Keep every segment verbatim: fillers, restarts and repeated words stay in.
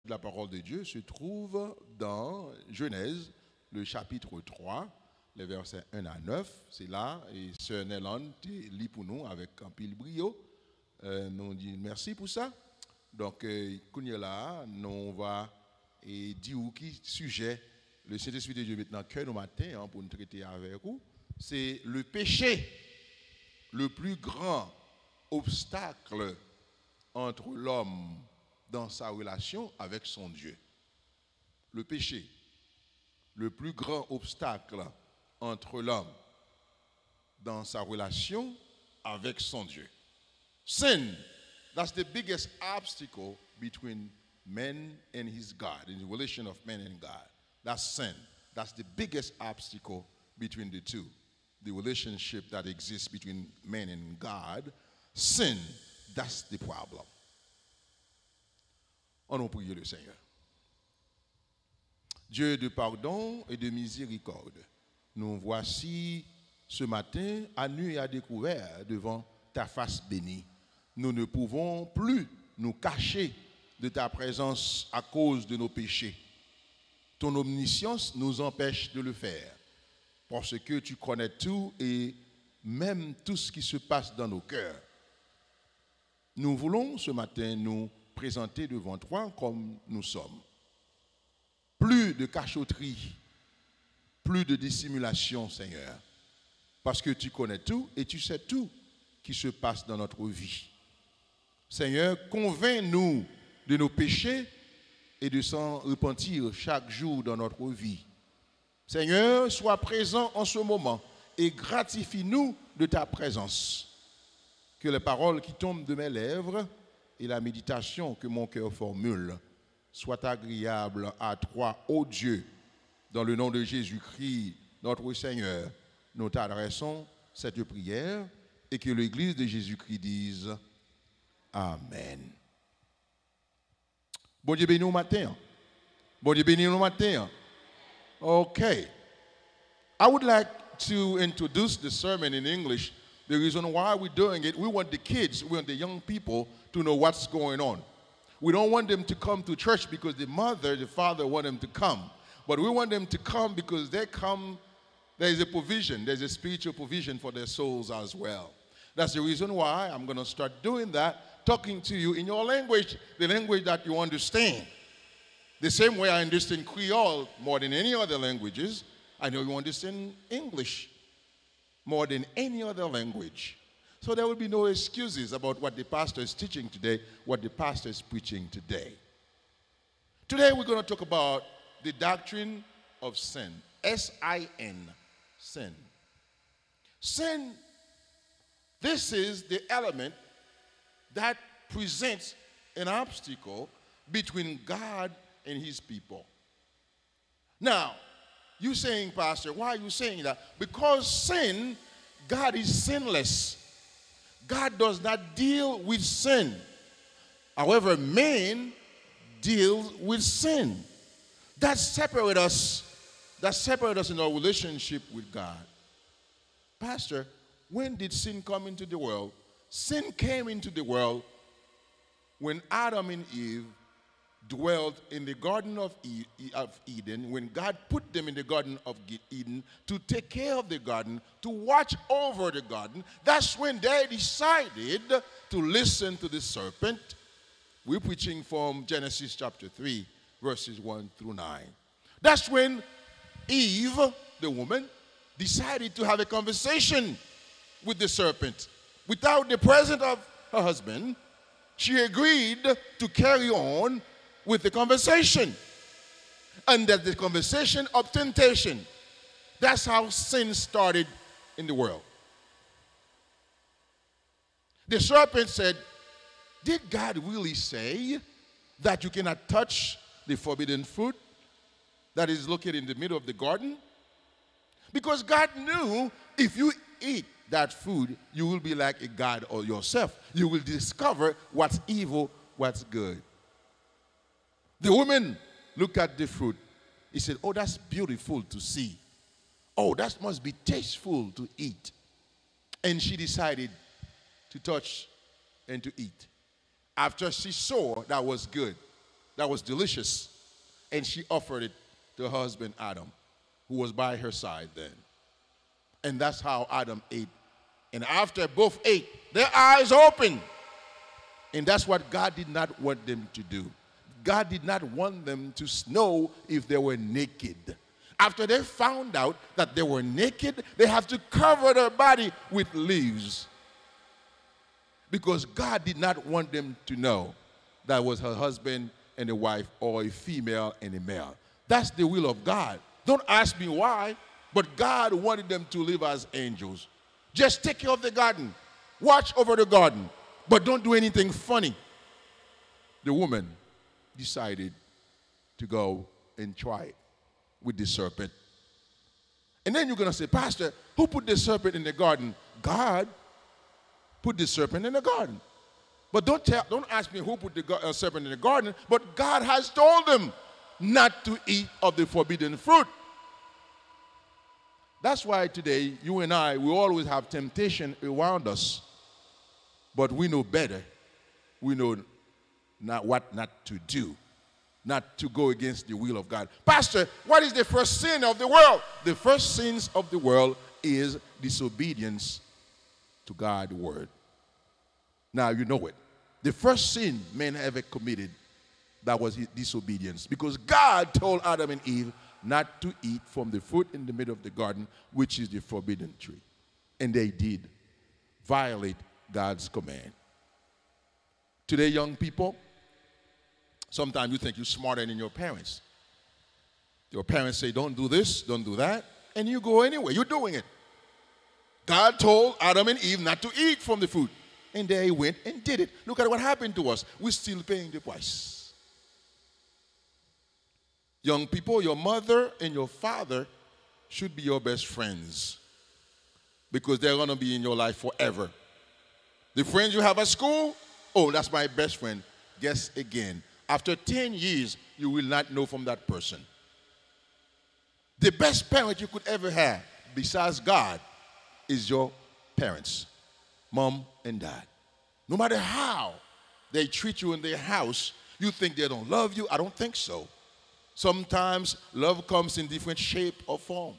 de la parole de Dieu se trouve dans Genèse, le chapitre trois, les versets un à neuf. C'est là, et sœur Nelande te li pou nou avec anpil brio. Euh, nou di mèsi pou sa. Donk, euh, kounye la, nou va e di w ki sijè le Saint-Esprit de Dieu met nan kè nou maten an pou n trete avèk ou. Se le péché, le plus grand obstacle entre l'homme dans sa relation avec son Dieu. Le péché, le plus grand obstacle entre l'homme dans sa relation avec son Dieu. Sin, that's the biggest obstacle between man and his God, in the relation of man and God. That's sin. That's the biggest obstacle between the two. The relationship that exists between man and God, sin, that's the problem. An nou priye le Senyè. Dieu de pardon et de miséricorde, nous voici ce matin à nu et à découvert devant ta face bénie. Nous ne pouvons plus nous cacher de ta présence à cause de nos péchés. Ton omniscience nous empêche de le faire, parce que tu connais tout et même tout ce qui se passe dans nos cœurs. Nous voulons ce matin nous présenter devant toi comme nous sommes. Plus de cachotterie, plus de dissimulation, Seigneur, parce que tu connais tout et tu sais tout qui se passe dans notre vie. Seigneur, convainc-nous de nos péchés et de s'en repentir chaque jour dans notre vie. Seigneur, sois présent en ce moment et gratifie-nous de ta présence. Que les paroles qui tombent de mes lèvres et la méditation que mon cœur formule soient agréables à toi, ô Dieu. Dans le nom de Jésus-Christ, notre Seigneur, nous t'adressons cette prière et que l'Église de Jésus-Christ dise Amen. Bondye beni w maten an. Bondye beni nou maten an. Okay. I would like to introduce the sermon in English. The reason why we're doing it, we want the kids, we want the young people to know what's going on. We don't want them to come to church because the mother, the father want them to come. But we want them to come because they come, there is a provision, there's a spiritual provision for their souls as well. That's the reason why I'm going to start doing that, talking to you in your language, the language that you understand. The same way I understand Creole more than any other languages, I know you understand English more than any other language. So there will be no excuses about what the pastor is teaching today, what the pastor is preaching today. Today we're going to talk about the doctrine of sin. S I N, sin. Sin, this is the element that presents an obstacle between God and his people. Now, you saying, Pastor, why are you saying that? Because sin, God is sinless. God does not deal with sin. However, man deals with sin. That separate us, that separate us in our relationship with God. Pastor, when did sin come into the world? Sin came into the world when Adam and Eve dwelt in the Garden of, E- of Eden, when God put them in the Garden of Ge- Eden to take care of the garden, to watch over the garden. That's when they decided to listen to the serpent. We're preaching from Genesis chapter three, verses one through nine. That's when Eve, the woman, decided to have a conversation with the serpent without the presence of her husband. She agreed to carry on with the conversation. And that the conversation of temptation. That's how sin started in the world. The serpent said, did God really say that you cannot touch the forbidden fruit that is located in the middle of the garden? Because God knew if you eat that food, you will be like a God or yourself. You will discover what's evil, what's good. The woman looked at the fruit. He said, oh, that's beautiful to see. Oh, that must be tasteful to eat. And she decided to touch and to eat. After she saw that was good, that was delicious. And she offered it to her husband Adam, who was by her side then. And that's how Adam ate. And after both ate, their eyes opened. And that's what God did not want them to do. God did not want them to know if they were naked. After they found out that they were naked, they have to cover their body with leaves. Because God did not want them to know that was her husband and a wife, or a female and a male. That's the will of God. Don't ask me why, but God wanted them to live as angels. Just take care of the garden, watch over the garden, but don't do anything funny. The woman decided to go and try it with the serpent. And then you're going to say, "Pastor, who put the serpent in the garden?" God put the serpent in the garden. But don't tell, don't ask me who put the uh, serpent in the garden. But God has told them not to eat of the forbidden fruit. That's why today you and I, we always have temptation around us, but we know better. We know not what not to do, not to go against the will of God. "Pastor, what is the first sin of the world?" The first sins of the world is disobedience to God's word. Now you know it. The first sin man ever committed, that was his disobedience, because God told Adam and Eve not to eat from the fruit in the middle of the garden, which is the forbidden tree. And they did violate God's command. Today, young people, sometimes you think you're smarter than your parents. Your parents say, "Don't do this, don't do that," and you go anyway. You're doing it. God told Adam and Eve not to eat from the fruit, and they went and did it. Look at what happened to us. We're still paying the price. Young people, your mother and your father should be your best friends, because they're going to be in your life forever. The friends you have at school, "Oh, that's my best friend." Guess again. After ten years, you will not know from that person. The best parent you could ever have, besides God, is your parents, mom and dad. No matter how they treat you in their house, you think they don't love you? I don't think so. Sometimes love comes in different shape or form.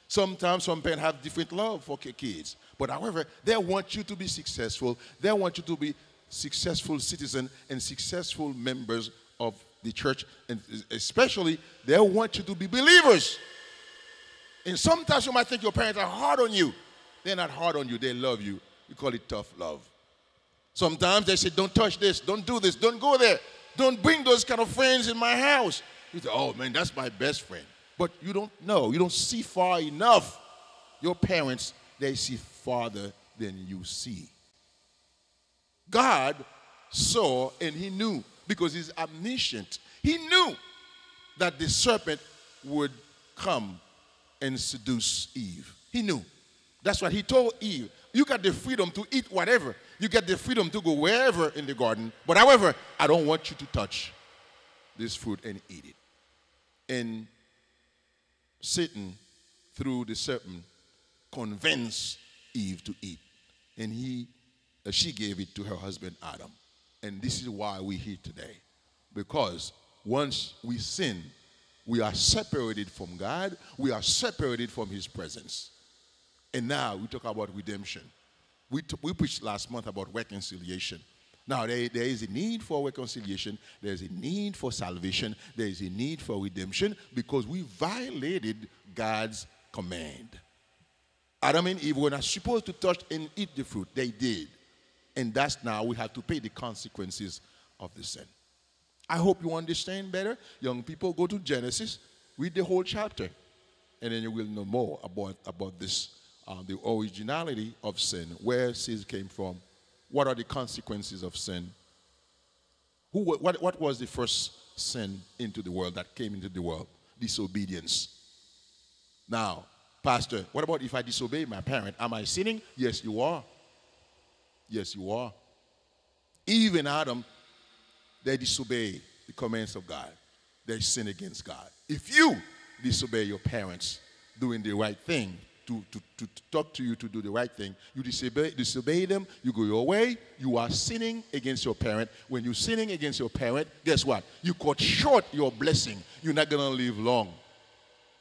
Sometimes some parents have different love for ki-, kids. But however, they want you to be successful. They want you to be successful citizen and successful members of the church. And especially, they want you to be believers. And sometimes you might think your parents are hard on you. They're not hard on you. They love you. We call it tough love. Sometimes they say, "Don't touch this, don't do this, don't go there, don't bring those kind of friends in my house." You say, "Oh man, that's my best friend." But you don't know, you don't see far enough. Your parents, they see farther than you see. God saw and he knew, because he's omniscient. He knew that the serpent would come and seduce Eve. He knew. That's what he told Eve. You got the freedom to eat whatever. You got the freedom to go wherever in the garden. But however, I don't want you to touch this fruit and eat it. And Satan, through the serpent, convinced Eve to eat. And he, uh, she gave it to her husband Adam. And this is why we're here today. Because once we sin, we are separated from God, we are separated from his presence. And now we talk about redemption. We, t- we preached last month about reconciliation. Now, there, there is a need for reconciliation. There is a need for salvation. There is a need for redemption because we violated God's command. Adam and Eve were not supposed to touch and eat the fruit. They did. And that's now we have to pay the consequences of the sin. I hope you understand better. Young people, go to Genesis, read the whole chapter, and then you will know more about, about this, uh, the originality of sin, where sin came from, what are the consequences of sin, who, wa- what, what was the first sin into the world that came into the world? Disobedience. Now, Pastor, what about if I disobey my parent? Am I sinning? Yes, you are. Yes, you are. Eve and Adam, they disobey the commands of God. They sin against God. If you disobey your parents doing the right thing, to, to, to talk to you to do the right thing. You disobey, disobey them, you go your way, you are sinning against your parent. When you're sinning against your parent, guess what? You cut short your blessing. You're not going to live long.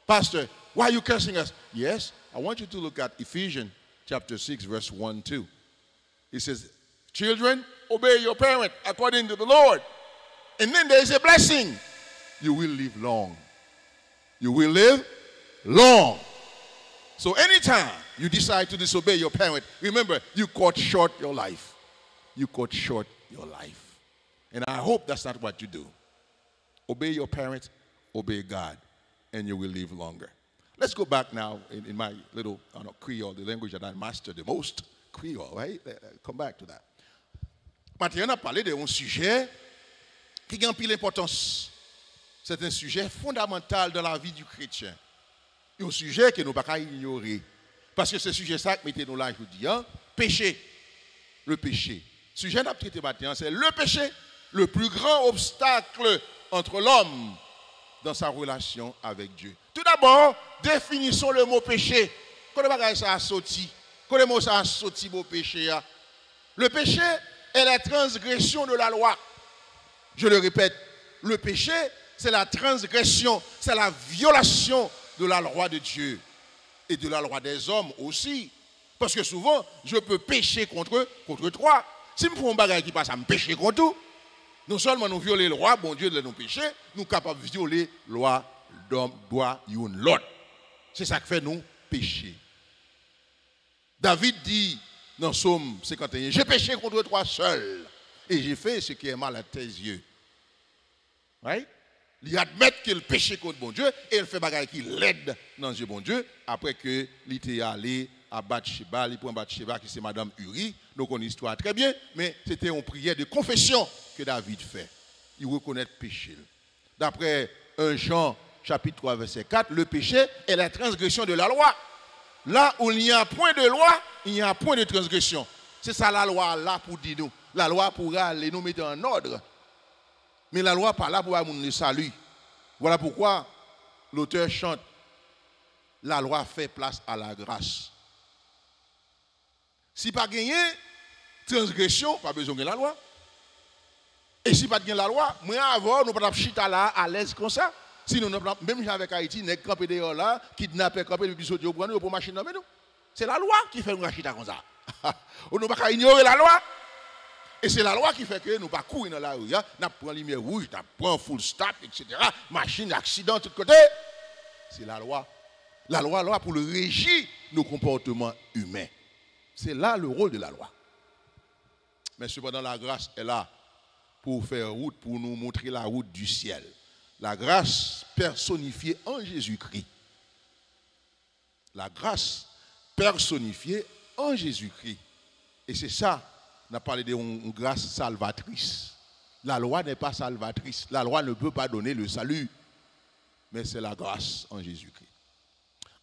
Pastor, why are you cursing us? Yes, I want you to look at Ephesians chapter six, verse one, two. It says, "Children, obey your parent according to the Lord." And then there is a blessing. You will live long. You will live long. So anytime you decide to disobey your parent, remember, you cut short your life. You cut short your life. And I hope that's not what you do. Obey your parents, obey God, and you will live longer. Let's go back now in, in my little, I don't know, Creole, the language that I master the most, Creole, right? Uh, uh, come back to that. Maten an, n ap pale de yon sijè ki gen anpil enpòtans. C'est un sujet fondamental dans la vie du chrétien. Yon sijè ke nou pa ka inyore. Paske se sijè sa k mete nou la jodi a, peche. Le péché. Sijè n ap trete maten an, c'est le péché, le plus grand obstacle entre l'homme dans sa relation avec Dieu. Tout d'abord, définissons le mot péché. Kote bagay sa a soti? Kote mo sa a soti, mo peche a? Le péché est la transgression de la loi. Je le répète, le péché, c'est la transgression, c'est la violation de la loi de Dieu et de la loi des hommes aussi. Parce que souvent, je peux pécher contre, contre toi. Si m fè yon bagay ki pa sa, m peche kont ou. Non sèlman nou vyole lwa Bondye lè nou peche, nou kapab vyole lwa dòm, dwa youn lòt. Se sa k fè nou peche. David di nan Sòm senkanteyen, "J'ai péché contre toi seul, et j'ai fait ce qui est mal à tes yeux." Right? Li admèt ke l peche kont Bondye e l fè bagay ki lèd nan zye Bondye, apre ke li te ale a Batcheba, li pran Batcheba ki se madanm Uri. Nou konn istwa a trè byen, men se te yon priyè de konfesyon ke David fè. Li rekonèt peche l. D'après un Jean chapitre trois verset quatre, le péché est la transgression de la loi. Là où il n'y a point de loi, il n'y a point de transgression. Se sa lalwa a la pou di nou. Lalwa pou rale nou mete an òd. Men lalwa pa la pou bay moun le salut. Voilà pourquoi l'auteur chante, "La loi fait place à la grâce." Si pa genyen transgresyon, pa bezwen gen lalwa. E si pa t gen lalwa, mwen avè w, nou pa t ap chita la a alèz konsa. Sinon, nou pa t ap, menm jan avèk Ayiti, nèg kanpe deyò la, kidnapè kanpe, depi soti yo pran nou, yo pran machin nan men nou. Se lalwa ki fè nou ka chita konsa. Nou pa ka inyore lalwa. E se lalwa ki fè ke nou pa kouri nan lari a, n ap pran limyè wouj, n ap pran full stop, et cetera. Machin, aksidan, tout kote. Se lalwa. Lalwa la pou l reji nou konpòteman imen. C'est là le rôle de la loi. Mais cependant, la grâce est là pour faire route, pour nous montrer la route du ciel. La grâce personnifiée en Jésus-Christ. La grâce personnifiée en Jésus-Christ. Et c'est ça, n ap pale de yon, yon grâce salvatrice. La loi n'est pas salvatrice. La loi ne peut pas donner le salut. Mais c'est la grâce en Jésus-Christ.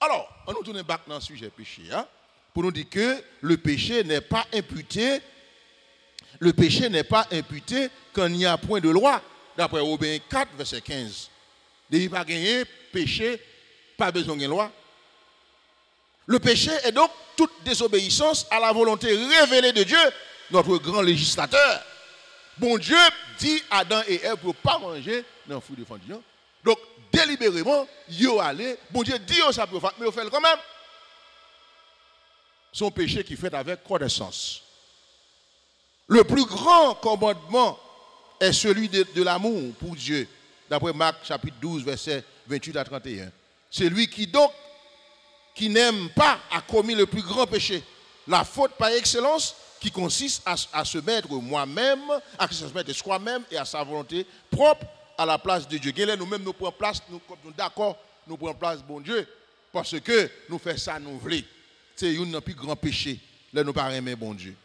Alò, ann nou tounen back nan sijè peche a, pou nou di ke le péché n'est pas imputé, le péché n'est pas imputé quand il n'y a point de loi, d'après Romains quatre, verset quinze. Depi pa genyen peche, pa bezwen gen lwa. Le péché est donc toute désobéissance à la volonté révélée de Dieu, notre grand législateur. Bondye di Adan e Èv pou yo pa manje nan fwi defann li an. Donk, delibereman, yo ale, Bondye di yo sa pou yo fè, men yo fè l kanmenm. Se yon peche ki fèt avèk konesans. Le plus grand commandement est celui de, de l'amour pour Dieu, d'après Marc chapitre douze, verset vingt-huit à trente et un. Celui qui donc, qui n'aime pas, a commis le plus grand péché, la faute par excellence, qui consiste à, à se mettre moi-même, à se mettre soi-même et à sa volonté propre à la place de Dieu. Genlè nou menm nou pran plas, nou, nou dakò, nou pran plas Bondye, paske nou fè sa nou vle. Se youn nan pi gran peche, lè nou pa renmen Bondye.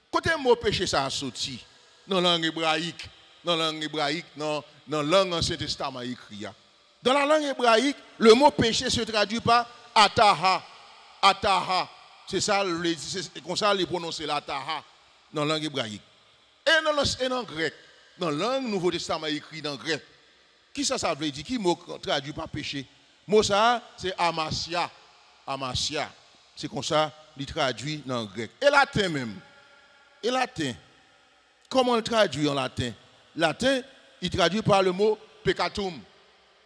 Kote mo peche sa a soti? Nan lang ebrayik, nan lang ebrayik, nan, nan lang Ansyen Testaman ekri a. Dans la langue hébraïque, le mot péché se traduit par ataha. Ataha. Se sa l vle di, se konsa li pwononse l, ataha, nan lang ebrayik. E nan, e nan grèk, nan lang Nouvo Testaman ekri nan grèk, kisa sa vle di? Ki mo k tradui pa peche? Mo sa a, se amasia. Amasia. Se konsa li tradui nan grèk. E laten menm? E laten? Kòman l tradui an laten? Laten, li tradui pa le mo peccatum.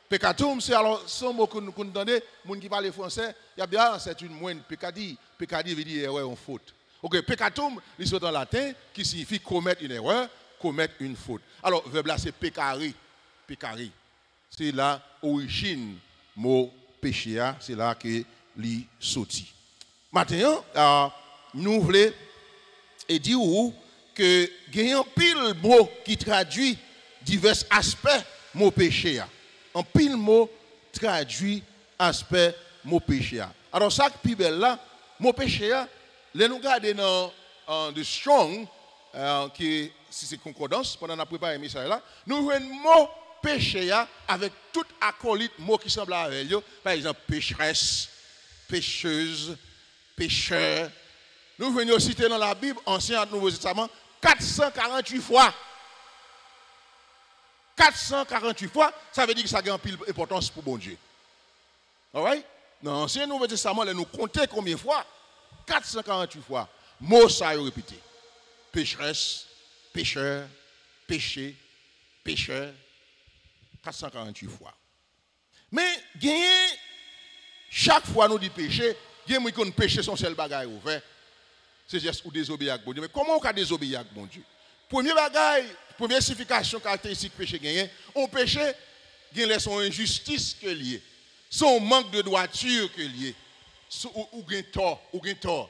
Peccatum, se alò, se yon mo ke nou konn tande, moun ki pale fransè, y ap di, ah, c'est une moindre peccadille. Peccadille vle di erè, yon fot. Ok, peccatum, li sot an laten, ki siyifi commettre une erreur, commettre une faute. Alò, vèb la se peccare, peccare. Se la orijin mo peche a, se la ke li soti. Maten an, a, nou vle e di ou ke gen anpil mo ki tradui divès aspè mo peche a. Anpil mo tradui aspè mo peche a. Alò, sa k pi bèl la, mo peche a, lè nou gade nan, an, The Strong, eh, ki, si se konkòdans, pandan n ap prepare mesaj la, nou jwenn mo peche a avèk tout akolit mo ki sanble avè l yo, pa egzanp, pécheresse, pécheuse, pécheur. Nou jwenn yo site nan Labib, Ansyen ak Nouvo Testaman, kat san karanntuit fwa. Kat san karanntuit fwa, sa vle di ke sa gen anpil enpòtans pou Bondye. Alright? Nan Ansyen Nouvo Testaman, lè nou konte konbyen fwa, kat san karanntuit fwa, mo sa yo repete. Pécheresse, pécheur, péché, pécheur, kat san karanntuit fwa. Men, genyen, chak fwa nou di peche, gen moun ki konn peche se yon sèl bagay ou fè. Se jès ou dezobeyi ak Bondye. Men kòman ou ka dezobeyi ak Bondye? Premye bagay, premye siyifikasyon karakteristik peche genyen, yon peche, gen lè se yon enjistis ke l ye. Se yon mank de dwati ke l ye. Se, ou, ou gen tò, ou gen tò.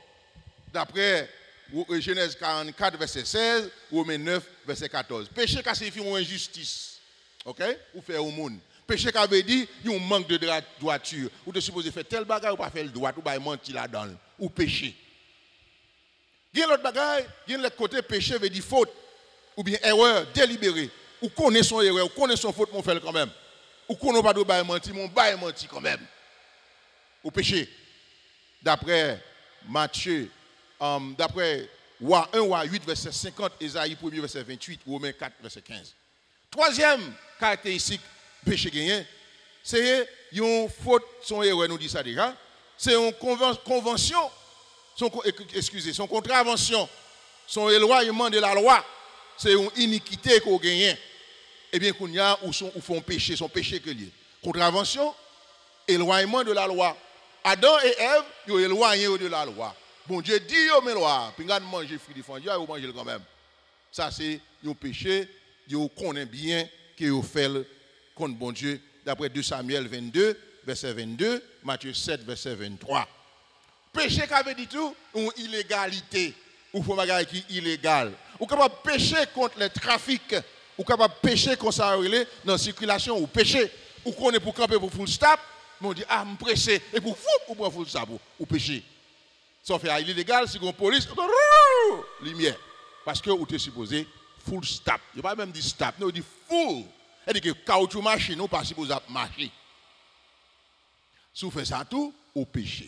Daprè Wo-, Jenèz karannkat, vèsè sèz, Women nèf, vèsè katòz. Peche ka siyifi yon enjistis. Ok? Ou fè yon moun. Peche ka vle di yon mank de dra-, dwati. Ou te sipoze fè tèl bagay, ou pa fè l dwat, ou bay manti ladan l. Ou peche. Gen lòt bagay, gen lòt kote peche vle di fot, oubyen erè delibere. Ou konnen se yon erè, ou konnen se yon fot, men w fè l kanmenm. Ou konnen w pa dwe bay manti, men w bay manti kanmenm. Ou peche. Daprè Matye, um, daprè Wa, en Wa uit, vèsè senkant, Ezayi premye, vèsè venntuit, Women kat, vèsè kenz. Twazyèm karakteristik peche genyen, se yon fot, se yon erè, nou di sa deja. Se yon konvan-, konvansyon, se yon kon-, ek-, eskize, se yon kontravansyon, se yon elwayman de lalwa, se yon inikite ke w genyen. Ebyen, kounye a, ou se yon, ou fè yon peche, se yon peche ke l ye. Kontravansyon, elwayman de lalwa. Adan e Èv, yo elwaye yo de lalwa. Bondye di yo, men lwa, pinga n manje fwi defandya, yo manje l kanmenm. Sa se yon peche, yo konnen byen ke yo fè l kont Bondye, daprè de Samyèl vennde, vèsè vennde, Matye sèt, vèsè venntwa. Peche ka vle di tou yon ilegalite. Ou fè yon bagay ki ilegal. Ou kapab peche kont lè trafik. Ou kapab peche kont sa yo rele nan sikilasyon. Ou peche. Ou konnen pou kanpe pou full stop, men w di, ah, m prese. Epi w foup, ou pran full stop ou. Ou peche. Sa w fè a ilegal, si gen yon polis, limyè. Paske ou te sipoze full stop. Yo pa menm di stop, non, yo di full. Sa vle di ke kawotchou machin ou pa sipoze ap mache. Si w fè sa tou, ou peche.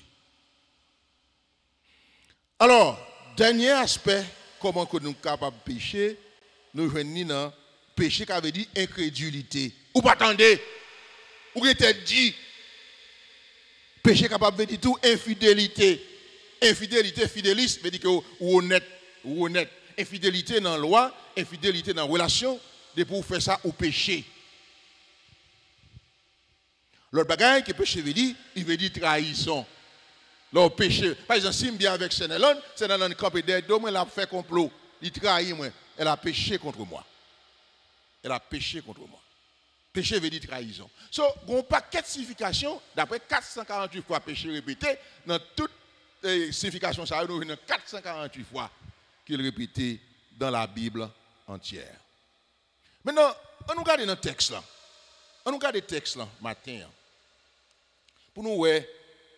Alò, dènye aspè, kòman ke nou kapab peche, nou jwenn li nan peche ka vle di enkredilite. Ou pa tande. Ou gen tèt di. Peche kapab vle di tou enfidelite. Enfidelite, fidelis, vle di ke ou, ou onèt, ou onèt. Enfidelite nan lwa, enfidelite nan relasyon, depi ou fè sa, ou peche. Lòt bagay ke peche vle di, li vle di trayizon. Lè w peche, pa egzanp, si m byen avèk Sè Nèlonn, Sè Nèlonn kanpe dèyè do mwen, l ap fè konplo, li trayi mwen, elle a péché contre moi. Elle a péché contre moi. Peche vle di trayizon. So, gen yon pakèt siyifikasyon, daprè kat san karanntuit fwa peche repete, nan tout, eh, siyifikasyon sa yo, nou jwenn nan kat san karanntuit fwa ke l repete dans la Bible entière. Mentnan, ann nou gade nan tèks lan. Ann nou gade tèks lan maten an. Pou nou wè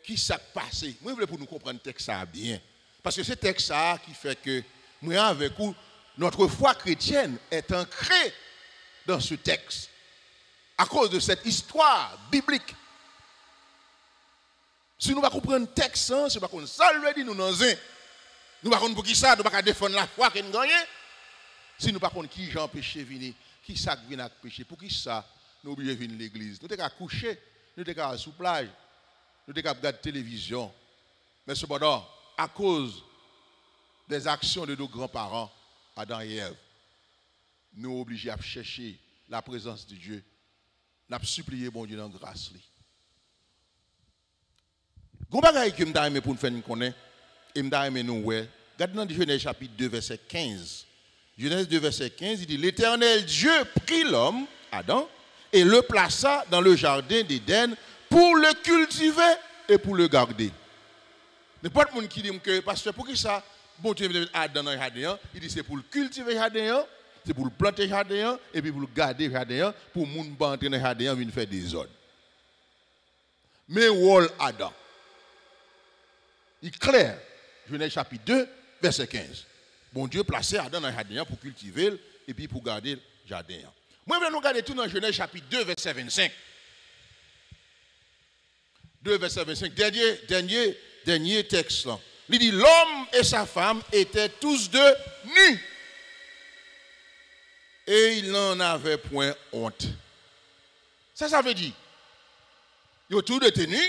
ki sa k pase. Mwen vle pou nou konprann tèks sa a byen. Paske se tèks sa a ki fè ke mwen avèk ou, notre foi chrétienne est ancrée dans ce texte. À cause de cette histoire biblique. Si nou pa konprann tèks lan, si nou pa konn sa l vle di, nou nan zen. Nou pa konn poukisa, nou pa ka defann lafwa ke n genyen. Si nou pa konn kijan peche vini, kisa k vin ak peche, poukisa nou oblije vin legliz. Nou te ka kouche, nou te ka al sou plaj. Nou te kab gad televizyon. Men sepandan, akoz des actions de nos grands-parents, Adan e Èv, nou oblije ap chèche la prezans de Dye. N ap sipliye Bondye nan gras li. Gon bagay ke m ta renmen pou n fè n konnen, e m ta renmen nou wè, gad nan Jenèz chapit de, vèsè kenz. Genèse deux, verset quinze, il dit, L'Éternel Dieu prit l'homme, Adam, et le plaça dans le jardin d'Éden pour le cultiver et pour le garder. Nenpòt moun ki di m ke, pastè, poukisa Bondye mete Adan nan jaden an? Li di se pou l kiltive jaden an, se pou l plante jaden an, epi pou l gade jaden an, pou moun pa antre nan jaden an vin fè dezòd. Men wòl Adan. Li klè. Jenèz chapit de, vèsè kenz. Bondye plase Adan nan jaden an pou kiltive l epi pou gade jaden an. Mwen vle nou gade tou nan Jenèz chapit de, vèsè vennsenk. De, vèsè vennsenk. Dènye, dènye, dènye tèks lan. Li di, L'homme et sa femme étaient tous deux nus, et ils n'en avaient point honte. Sa sa vle di? Yo tou de te ni,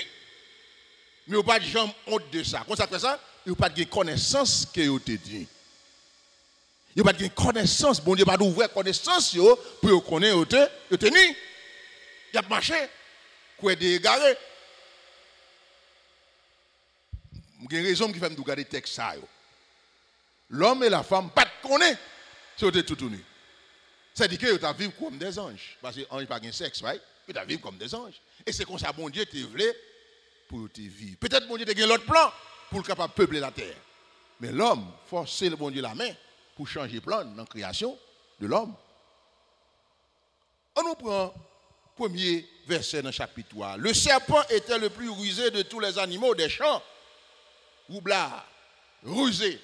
men yo pa t janm ont de sa. Konn sa k fè sa? Yo pa t gen konesans ke yo te ni. Yo pa t gen konesans, Bondye pa t ouvè konesans yo pou yo konnen yo te, yo te ni. Y ap mache, kwè de egare. M gen rezon ki fè m tou gade tèks sa yo. Lòm e lafanm pa t konnen si yo te toutouni. Sèdike yo t ap viv kòm dè zanj, paske anj pa gen sèks, right? Yo t ap viv kòm dè zanj. E se konsa Bondye te vle pou yo te viv. Petèt Bondye te gen lòt plan pou l kapab peple latè. Men lòm, fòse Bondye lamen pou chanje plan nan kreyasyon de lòm. Ann nou pran premye vèsè nan chapit twa. Le serpent était le plus rusé de tous les animaux des champs. Roublard, rize,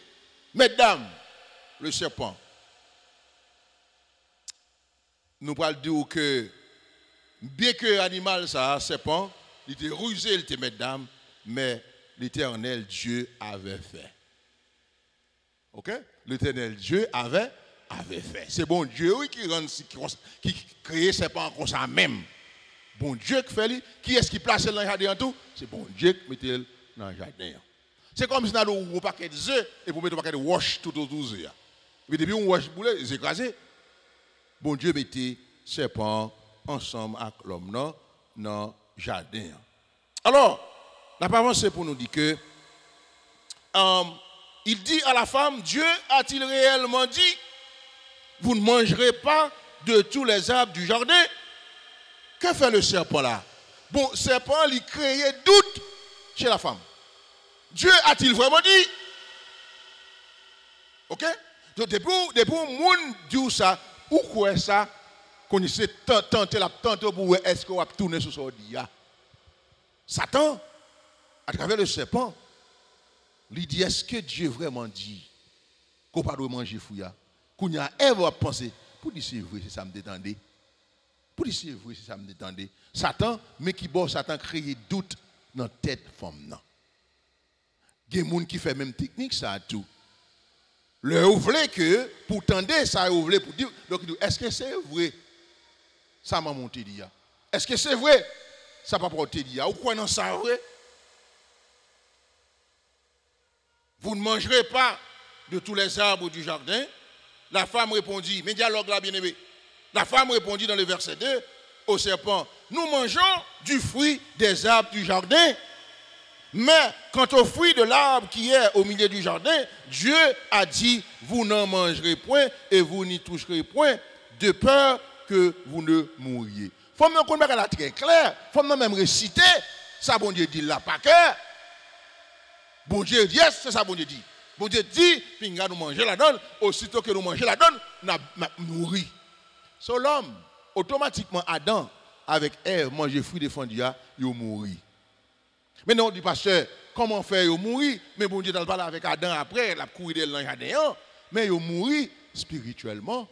mètdam, le serpent. Nou pral di w ke, byenke animal sa a, sèpan, li te rize, li te mètdam, men Letènèl Dye avè fè. Ok? Letènèl Dye avè, avè fè. Se Bondye, wi, ki rann, ki, ki kreye sèpan an konsa menm. Bondye ki fè li. Kiyès ki plase l nan jaden an tou? Se Bondye ki mete l nan jaden an. Se kòmsi n a di w yon pakèt ze, epi w mete yon pakèt wòch toutotou ze a. Epi depi yon wòch boule, ze kraze. Bondye mete sèpan an ansanm ak lòm nan, nan jaden an. Alò, n ap avanse pou nou di ke, euh, il dit à la femme, Dieu a-t-il réellement dit, vous ne mangerez pas de tous les arbres du jardin? Que fait le serpent là? Bon, sèpan an, li kreye dout chez la femme. Dieu a-t-il vraiment dit? Ok? Donk, depi w, depi yon moun di w sa, ou kwè sa, kounye se tan-, tante l ap tante w pou wè èske w ap tounen sou sa w di a. Satan, atravè le sèpan, li di, èske Dye vrèman di ke w pa dwe manje fwi a? Kounye a, Èv ap panse, poudi se vre, se sa m te tande? Poudi se vre, se sa m te tande? Satan, men ki bò Satan kreye dout nan tèt fanm nan. Gen moun ki fè menm teknik sa a tou. Lè yo vle ke, pou tande sa yo vle pou di, donk, yo di, èske se vre sa manman w te di a? Èske se vre sa papa w te di a? Ou kwè nan sa vre? Vous ne mangerez pas de tous les arbres du jardin. La femme répondit, men dyalòg la, byeneme. La femme répondit dans le verset deux au serpent, nous mangeons du fruit des arbres du jardin. Mais quant au fruit de l'arbre qui est au milieu du jardin, Dieu a dit, vous n'en mangerez point et vous n'y toucherez point, de peur que vous ne mouriez. Fanm nan konn bagay la trè klè. Fanm nan menm resite sa Bondye di l la pa kè. Bondye, yes, se sa Bondye di. Bondye di, pinga nou manje ladan l, osito ke nou manje ladan l, n ap, n ap nouri. So lòm, otomatikman Adan avèk Èv manje fwi defandi a, yo mouri. Men non, di pastè, kòman fè yo mouri? Men Bondye t al pale avèk Adan apre, l ap kouri dèyè l nan jaden an. Men yo mouri espirityèlman.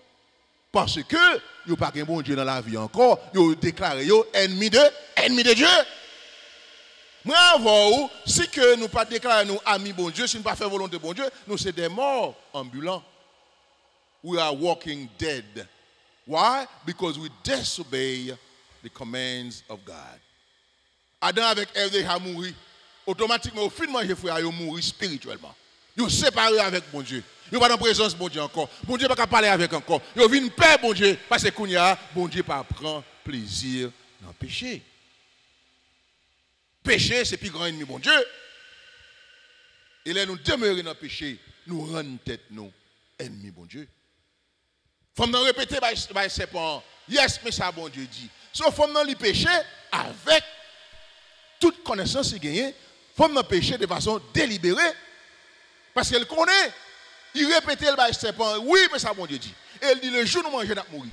Paske yo pa gen Bondye nan lavi ankò, yo deklare yo ènmi de, ènmi de Dye. Mwen avè w, si ke nou pa deklare nou ami Bondye, si nou pa fè volonte Bondye, nou se des morts ambulants. We are walking dead. Why? Because we disobey the commands of God. Adan avèk Èv deja mouri. Otomatikman, yo fin manje fwi a, yo mouri espirityèlman. Yo separe avèk Bondye. Yo pa nan prezans Bondye ankò. Bondye pa ka pale avèk ankò. Yo vin pè Bondye, paske kounye a, Bondye pa pran plezi nan peche. Peche, se pi gran ènmi Bondye. E lè nou demere nan peche, nou rann tèt nou ènmi Bondye. Fanm nan repete bay, bay sèpan an, "Yes, men sa Bondye di." So, fanm nan li peche avèk tout konesans li genyen. Fanm nan peche de fason delibere, paske l konnen, li repete l bay sèpan an, "Wi, men sa Bondye di." E l di, "Le jou nou manje, n ap mouri."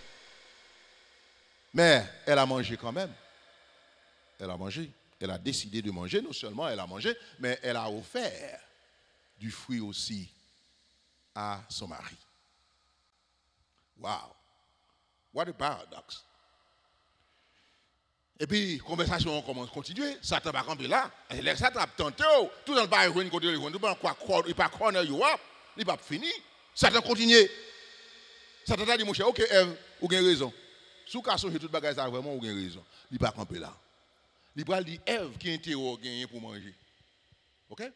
Mais elle a mangé quand même. Elle a mangé. Elle a décidé de manger. Non seulement elle a mangé, mais elle a offert du fruit aussi à son mari. Wow! What a paradox! Epi, konvèsasyon an kòmanse kontinye. Satan pa kanpe la. Lè Satan ap tante w, toutan l pa jwenn kote l jwenn, toutan l pa, li pa corner you up, li p ap fini. Satan kontinye. Satan ta di, "Monchè, oke, Èv, ou gen rezon. Si w ka sonje tout bagay sa a vrèman, ou gen rezon." Li pa kanpe la. Li pral di Èv ki enterè w genyen pou manje. Oke?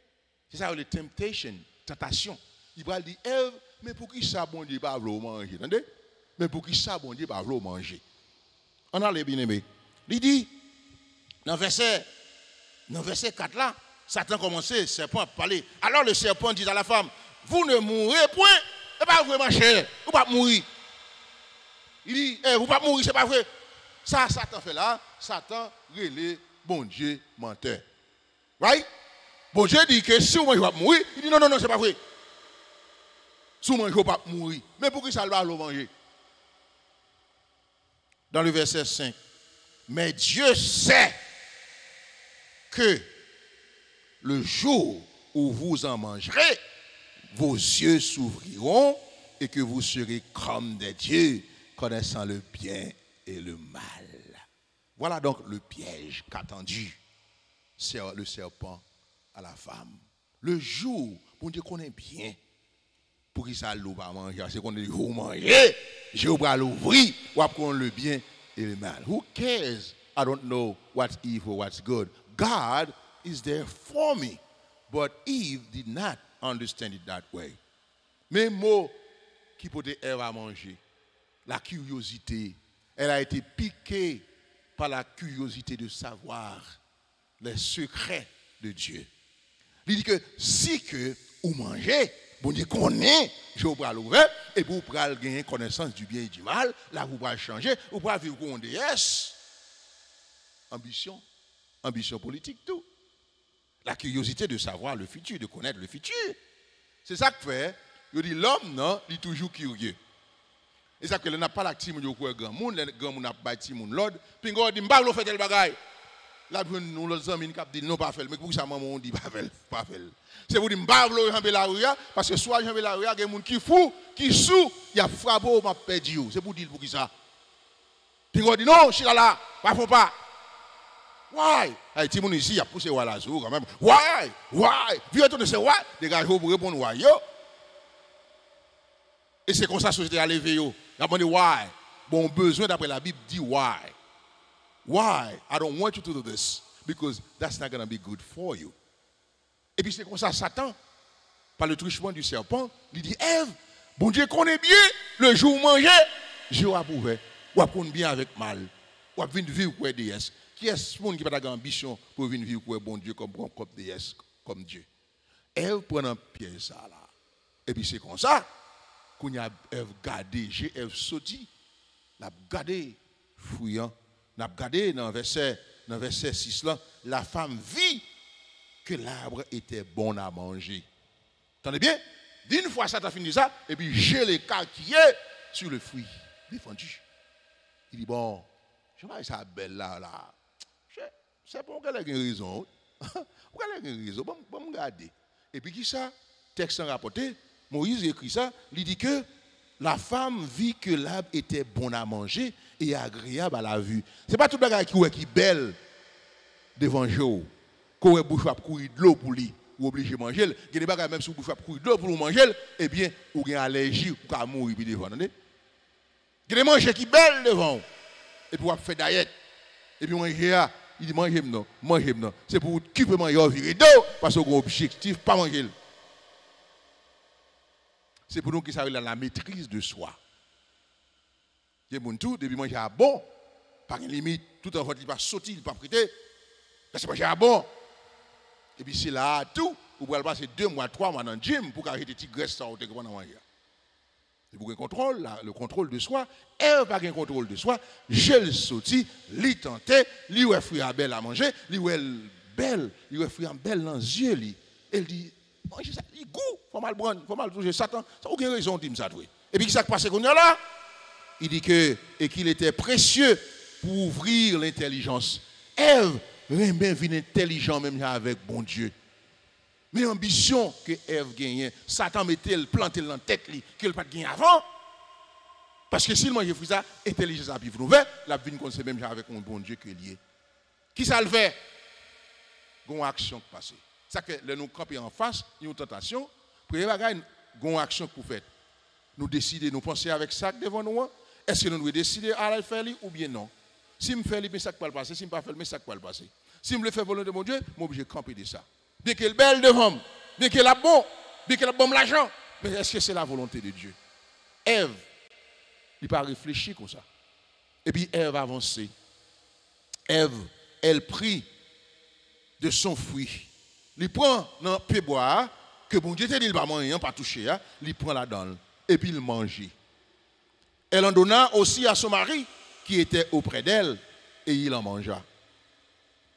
Se sa yo rele temptation, tantasyon. Li pral di Èv, "Men poukisa Bondye pa vle w manje?" Tande? "Men poukisa Bondye pa vle w manje?" Ann ale, byeneme. Li di, nan vèsè, nan vèsè kat la, Satan kòmanse, sèpan ap pale. Alors le serpent dit à la femme, "Vous ne mourrez point." E pa vre, machè, ou p ap mouri. Li di, "Èv, ou p ap mouri, se pa vre." Sa Satan fè la, Satan rele Bondye mantè. Right? Bondye di ke si w manje, w ap mouri. Li di, "Non, non, non, se pa vre. Si w manje, w p ap mouri." Men poukisa l pa vle w manje? Dans le verset cinq, "Mais Dieu sait que le jour où vous en mangerez, vos yeux s'ouvriront et que vous serez comme des dieux, connaissant le bien et le mal." Voilà donc le piège qu'a tendu ser- le serpent à la femme. Le jou, Bondye konnen byen poukisa l di w pa manje, se konnen jou w manje, je w pral ouvri, w ap konn le bien et le mal. Who cares? I don't know what's evil, what's good. God is there for me. But Eve did not understand it that way. Men mo ki pote Èv a manje, la curiosité. Elle a été piquée par la curiosité de savoir les secrets de Dieu. Li di ke si ke ou manje, Bondye konnen je w pral ouvè, epi ou pral genyen konesans du bien et du mal, la ou pral chanje, ou pral viv kou yon deyès. Anbisyon, anbisyon politik tou. La curiosité de savoir le futur, de connaître le futur. Se sa k fè, yo di lòm nan, li toujou kirye. E sa k fè lè n ap pale ak timoun yo, kwè granmoun, lè granmoun ap bay timoun lòd, pinga w di, "M pa vle w fè tèl bagay." L ap jwenn yon lòt zanmi n k ap di l, "Non, pa fè l." Men poukisa manman w di, "Pa fè l, pa fè l"? Se pou di, "M pa vle w janbe lari a, paske si w al janbe lari a, gen moun ki fou, ki sou, y ap frape w, m ap pèdi w." Se pou di l poukisa. Pinga w di, "Non, chita la, pa fè w pa." Why? Ay, timoun isi, y ap pouse why la sou ou kanmenm. Why? Why? Vire tounen, se why? Degaje w pou reponn why yo. E se konsa sosyete a leve yo. Y ap mande why. Bon, ou bezwen, daprè Labib, di why. Why? I don't want you to do this because that's not gonna be good for you. Epi se konsa Satan, par le truchement du serpent, li di Èv, Bondye konnen byen, le jou w manje, je w ap ouvè, w ap konn byen avèk mal, w ap vin viv kwè deyès. Kiyès moun ki pa ta gen anbisyon pou vin viv kwè Bondye kòm, kòm, kòm deyès, kòm Dye? Èv pran nan pyèj sa la. Epi se konsa, kounye a Èv gade, je Èv soti, l ap gade fwi an. N ap gade nan vèsè, nan vèsè sis lan, la femme vit que l'arbre était bon à manger. Tande byen, d'une fois Satan fin di sa, epi je l'écarquillé sur le fruit défendu. Li di, bon, jan bagay sa bèl la, la. Chè, sèpan ou genlè gen rezon, wi. Ou genlè gen rezon, ban m, ban m gade. Epi kisa tèks lan rapòte? Moyiz ekri sa, li di ke la femme vit que l'arbre était bon à manger et agréable à la vue. Se pa tout bagay ki w wè ki bèl devan je w, ke w wè bouch ou ap kouri dlo pou li, ou oblije manje l. Gen de bagay, menm si bouch ou ap kouri dlo pou ou manje l, ebyen, ou gen alèji, ou ka mouri pi devan, tande? Gen de manje ki bèl devan w, epi w ap fè dayèt. Epi manje a, Li di, manje m non, manje m non. Se pou w okipe manje w, vire do w, paske w gen objektif, pa manje l. Se pou nou ki sa rele la maîtrise de soi. Gen moun tou, depi manje a bon, pa gen limit, toutan vant li pa soti, li p ap rete, paske manje a bon. Epi se la a tou, ou pral pase de mwa, twa mwa nan gym pou w ka jete ti grès sa ou te pran nan manje a. Se pou gen kontwòl, la, le contrôle de soi. Èv pa gen kontwòl de swa. Je l soti, li tante, li wè fwi a bèl a manje, li wè l bèl, li wè fwi a bèl nan zye li. E l di, manje sa, li gou, fò m al pran, fò m al touche Satan. Sa, ou gen rezon w di m sa vre. Epi ki sa k pase kounye a la? Il dit que, et qu'il était précieux pour ouvrir l'intelligence. Èv renmen vin entèlijan menm jan avèk Bondye. Men anbisyon ke Èv genyen, Satan mete l, plante l nan tèt li, ke l pa t gen avan. Paske si l manje fwi sa, entèlijans ap viv ouvè, l ap vin konn se menm jan avèk yon Bondye ke l ye. Ki sa l fè? Gon aksyon k pase. Sa k fè, lè nou kanpe anfas yon tantasyon, premye bagay, gon aksyon k pou fèt. Nou deside, nou panse avèk sa k devan nou an. Èske nou dwe deside al fè li oubyen non? Si m fè li, men sa k pral pase. Si m pa fè l, men sa k pral pase. Si m vle fè volonte Bondye, m oblije kanpe de sa. Byenke l bèl devan m, byenke l ap bon, byenke l ap ban m lajan, men èske se la volonte de Dye? Èv, li pa reflechi konsa. Epi Èv avanse. Èv, elle prit de son fruit. Li pran nan pyebwa a, ke Bondye te di l pa manyen an, pa touche a, li pran ladan l, epi l manje. Elle en donna aussi à son mari, qui était auprès d'elle, et il en mangea.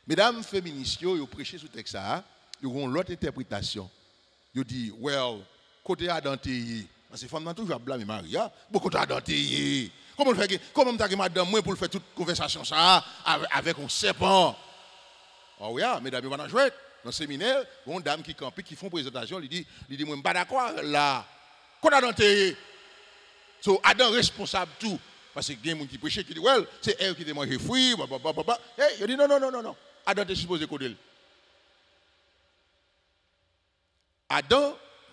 Medam feminis yo, yo preche sou tèks sa a, yo gen yon lòt entèpretasyon. Yo di, well, kote Adan te ye? Paske fanm nan toujou ap blame mari a. Bon, kote Adan te ye? Kòman l fè gen, kòman m ta gen madanm mwen pou l fè tout konvèsasyon sa a avè-, avèk yon sèpan? Oh wi, a, medam yo pa nan jwèt. Nan seminè, gen yon dam ki kanpe, ki fè yon prezantasyon, li di, li di, mwen, m pa dakò avè l la. Kote Adan te ye? So, Adan responsab tou. Paske gen moun ki preche, ki di, well, se Èv ki te manje fwi, ba, ba, ba, ba, ba. Hey, yo di, non, non, non, non, non. Adan te sipoze kote l. Adan,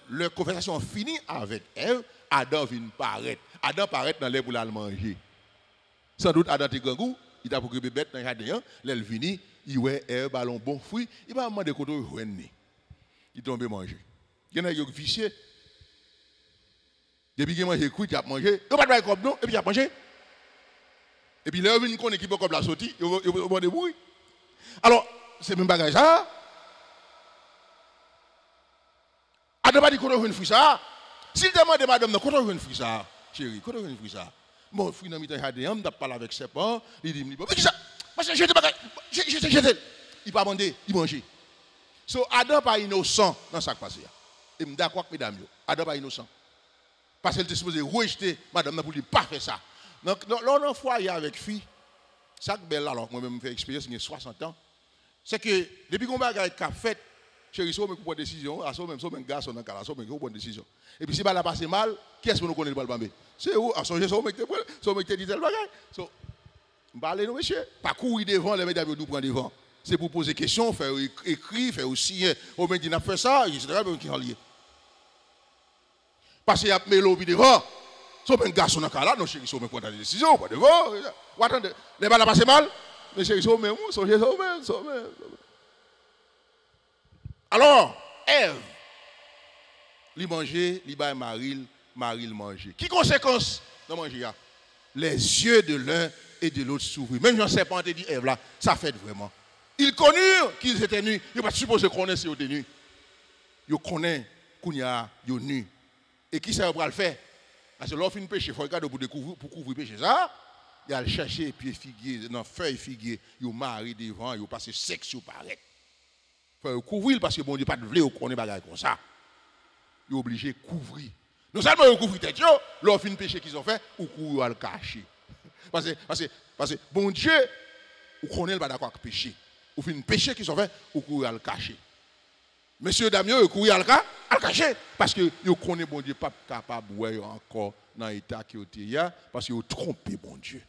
lè konvèsasyon an fini avèk Èv, Adan vin parèt. Adan parèt nan lè pou l al manje. Sandout, Adan te grangou, li t ap okipe bèt nan jaden an. Lè l vini, li wè Èv ba l yon bon fwi, li pa mande kote w jwenn li. Li tonbe manje. Gen nèg yo visye. Depi gen manje kwit, y ap manje. Yo pa t bay kòb non, epi y ap manje. Epi lè yo vin konnen ki bò kòb la soti, yo, yo, yo mande mouri. Alò, se menm bagay sa a. Adan pa di kote w jwenn fwi sa a. Si l te mande madanm nan, kote w jwenn fwi sa a, cheri, kote w jwenn fwi sa a? Bon, fwi nan mitan jaden an, m t ap pale avèk sèpan an, li di m li bon. Men kisa? Pase jete bagay, je-, jete, jete l. Li pa mande, li manje. So, Adan pa inosan nan sa k pase a. E m dakò ak medam yo. Adan pa inosan. Paske l te sipoze rejte madanm nan pou li pa fè sa. Nan, nan, lè w nan fwaye avèk fi, sa k bèl la, alò, mwen menm m fè eksperyans, m gen swasant an, se ke depi gon bagay k ap fèt, cheri, se ou menm ki pran desizyon, a se ou menm, se ou menm gason nan ka la, se ou menm ki pran desizyon. Epi si bagay la pase mal, kiyès pou nou konnen li pral banbe? Se ou, a sonje se ou menm ki te pran, se ou menm ki te di tèl bagay. So, m pale nou, mesye, pa kouri devan lè medam yo di w pran devan. Se pou poze kesyon, fè yo ek-, ekri, fè yo siyen, ou menm di n ap fè sa, etsetera, men ki jan l ye. Paske y ap mele w pi devan. Se ou menm gason nan ka la, non, cheri, se ou menm pran desizyon, pran devan. W a tande, lè bagay la pase mal, men cheri, se ou menm, wi, sonje se ou menm, se ou menm, se ou menm. Alò, Èv, li manje, li bay mari l, mari l manje. Ki konsekans nan manje a? Les yeux de l'un et de l'autre s'ouvrirent. Menm jan sèpan an te di Èv la, sa fèt vrèman. Ils connurent qu'ils étaient nus. Yo pa t sipoze konnen si yo te ni. Yo konnen kounye a yo ni. E kisa yo pral fè? Paske lè w fin peche, fò yo gade w pou dekouvri, pou kouvri peche sa a. Y al chèche pye figye, nan fèy figye, yo mare devan, yo pase sèks, yo parèt. Fò yo kouvri l paske Bondye pa t vle yo konnen bagay konsa. Yo oblije kouvri. Non sèlman yo kouvri tèt yo, lè w fin peche, kisa w fè? Ou kouri, w al kache. Paske, paske, paske Bondye, ou konnen l pa dakò ak peche. Ou fin peche, kisa w fè? Ou kouri al kache. Mesye dam yo, yo kouri al ka, al kache. Paske yo konnen Bondye p ap kapab wè yo ankò nan eta ke yo te ye a, paske yo twonpe Bondye.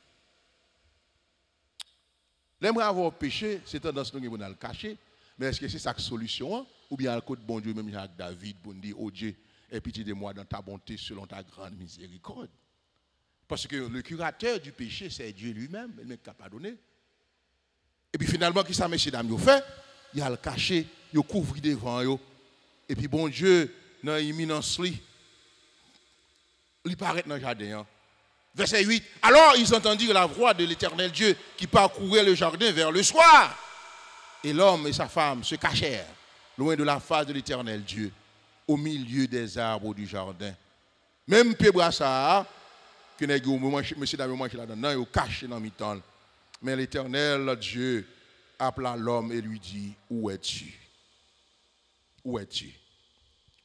Lè mwen avè w peche, se tandans nou gen pou n al kache, men èske se sa k solisyon an? Oubyen al kot Bondye menm jan ak David pou n di, O Dye, aie pitié de moi dans ta bonté, selon ta grande miséricorde. Parce que le curateur du péché, c'est Dieu lui-même, li menm k ap padone. Epi finalman, ki sa mesye dam yo fè? Y al kache, yo kouvri devan yo. Epi Bondye, nan iminans li, li parèt nan jaden an. Verset huit. Alors ils entendirent la voix de l'Éternel Dieu qui parcourait le jardin vers le soir. Et l'homme et sa femme se cachèrent loin de la face de l'Éternel Dieu, au milieu des arbres du jardin. Menm pye bwa sa a, ke nèg yo manje, mesye dam yo manje ladan nan, yo kache nan mitan l. Men Letènèl Dye apla lòm e li di, où es-tu? Où es-tu?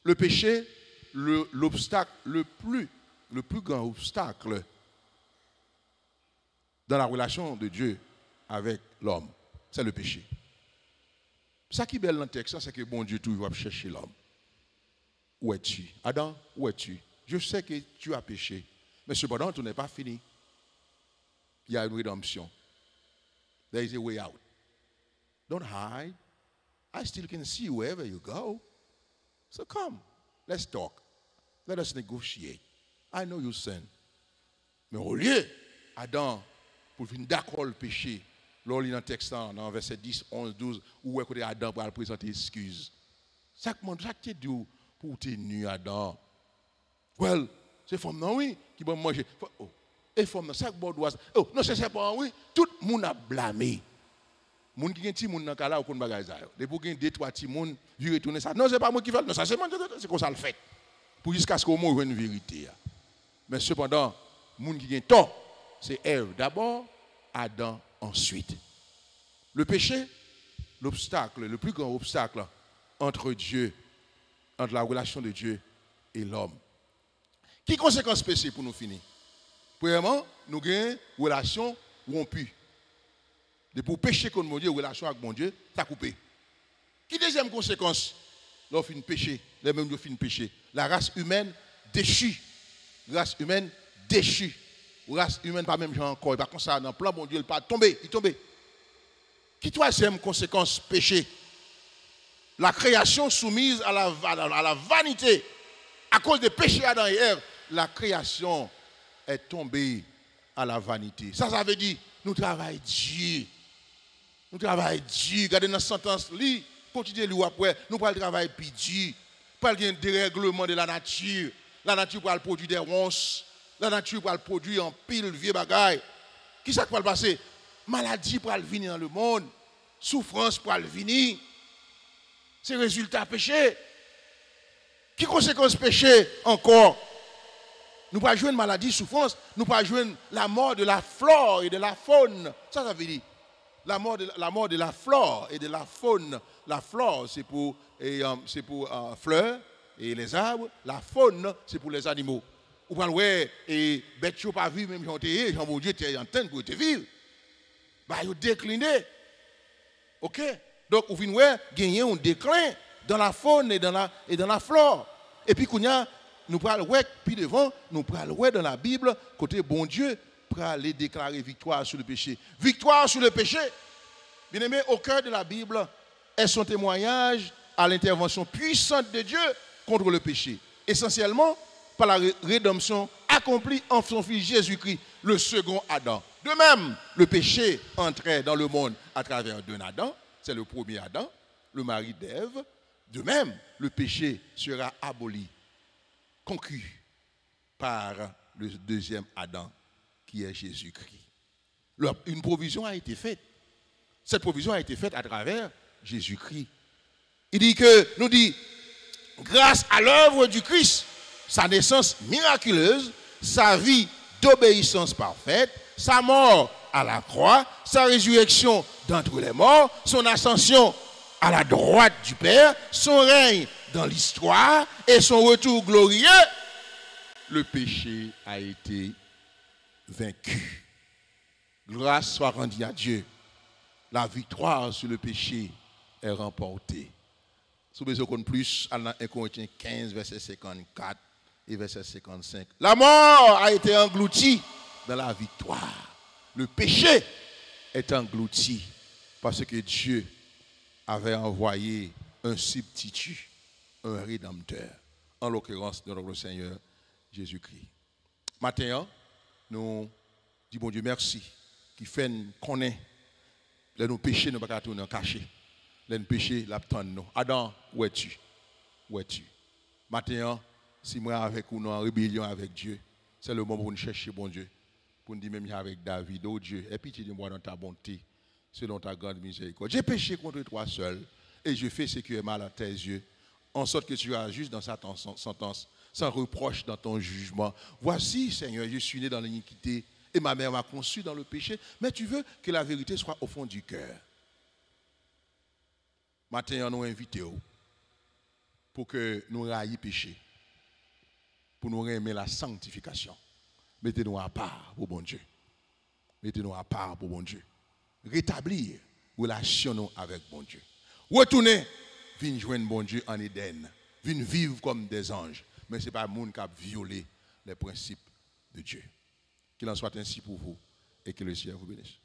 Le péché, le, l'obstacle le plus, le plus grand obstacle dans la relation de Dieu avec l'homme, c'est le péché. Sa ki bèl nan tèks la, se ke Bondye toujou ap chèche lòm. Où es-tu? Adam, où es-tu? Je sais que tu as péché, mais cependant, tout n'est pas fini. Il y a une rédemption. There is a way out. Don't hide. I still can see you wherever you go. So come, let's talk. Let us negotiate. I know you sin. Men olye Adan pou l vin dakò l peche, lè w li nan tèks lan, nan vèsè dis, onz, douz, ou wè kote Adan pral prezante eskiz. Sa k mande, sa k te di w pou w te ni Adan? Well, se fanm nan wi ki ban m manje. Fò- oh, e fanm nan, sa k ba w dwa sa? Oh, non, se sèpan an wi, tout moun ap blame. Moun ki gen timoun nan kay la, ou konn bagay sa yo. Depi w gen de, twa timoun, vire tounen sa. Non, se pa mwen ki fè l. Non, sa se mwen, se konsa l fèt. Pou jiskaske w mwen jwenn verite a. Men sepandan, moun ki gen tò, se Èv dabò, Adan answit. Le péché, l'obstacle, le plus grand obstacle entre Dieu, entre la relation de Dieu et l'homme. Ki konsekans peche pou nou fini? Premyèman, nou gen relasyon wonpi. Depi w peche kont Bondye, relasyon ak Bondye, sa koupe. Ki dezyèm konsekans lè w fin peche, lè menm yo fin peche? La race humaine déchue. Race humaine déchue. Race humaine pa menm jan ankò. E pa konsa, nan plan Bondye, l pa tonbe. Li tonbe. Ki twazyèm konsekans peche? La création soumise à la, à la, à la vanité. À cause de péché Adam et Ève, la création est tombée à la vanité. Sa, sa vle di, nou travay di. Nou travay di. Gade nan santans li, kontidye li w ap wè, nou pral travay pi di. Pral gen derègleman de la nature. La nature pral pwodui des ronces. La nature pral pwodui anpil vye bagay. Kisa k pral pase? Maladi pral vini nan lemonn. Soufrans pral vini. Se rezilta peche. Ki konsekans peche ankò? Nou pral jwenn maladi, soufrans, nou pral jwenn la mort de la flore et de la faune. Sa, sa vle di? La mort de, la mort de la flore et de la faune. La flore, se pou, e, um, se pou, uh, flè e les arbres. La faune, se pou les animaux. Ou pral wè, e, bèt yo pa viv menm jan yo te ye, jan Bondye te antann pou yo te viv. Ba yo dekline. Oke? Donk, ou vin wè, genyen yon deklen dans la faune et dans la, et dans la flore. Epi kounye a, nou pral wè pi devan, nou pral wè dans la Bible, kote Bondye prale deklare victoire sur le péché. Victoire sur le péché, bien-aimé, au cœur de la Bible, est son témoignage à l'intervention puissante de Dieu contre le péché, essentiellement par la ré- rédemption accomplie en son Fils Jésus-Christ, le second Adam. De même, le péché entrait dans le monde à travers d'un Adam, c'est le premier Adam, le mari d'Ève. De même, le péché sera aboli, conquis par le deuxième Adam, qui est Jésus-Christ. Le- une provision a été faite. Cette provision a été faite à travers Jésus-Christ. Il dit que, nous dit, grâce à l'œuvre du Christ, sa naissance miraculeuse, sa vie d'obéissance parfaite, sa mort à la croix, sa résurrection d'entre les morts, son ascension à la droite du Père, son règne dans l'histoire et son retour glorieux, le péché a été vaincu. Grâce soit rendue à Dieu. La victoire sur le péché est remportée. Si w bezwen konn plis, al nan en Korentyen kenz, vèsè senkannkat e vèsè senkannsenk. La mort a été engloutie dans la victoire. Le péché est englouti parce que Dieu avait envoyé un substitut, un rédempteur, en l'occurrence notre Seigneur Jésus-Christ. Maten an, nou di Bondye mèsi ki fè n konnen Lè nou peche, nou pa ka tounen an kache. Lè n peche, l ap tann nou. Adan, où es-tu? Où es-tu? Maten an, si mwen avèk ou, nou an rebelyon avèk Dye, sèlman pou n chèche Bondye, pou n di menm jan avèk David, ô Dieu, aie pitié de moi dans ta bonté, selon ta grande miséricorde. J'ai péché contre toi seul, et j'ai fait ce qui est mal à tes yeux, en sorte que tu seras juste dans ta sentence, sans reproche dans ton jugement. Voici, Seigneur, je suis né dans l'iniquité, et ma mère m'a conçu dans le péché, mais tu veux que la vérité soit au fond du cœur. Maten an, nou envite w pou ke nou rayi peche, pou nou renmen la sanctification. Mete nou apa pou Bondye. Mete nou apa pou Bondye. Retabli relasyon nou avèk Bondye. Retounen vin jwenn Bondye an Eden. Vin viv kòm dè zanj. Men se pa moun k ap vyole les principes de Dieu. Qu'il en soit ainsi pour vous et que le Seigneur vous bénisse.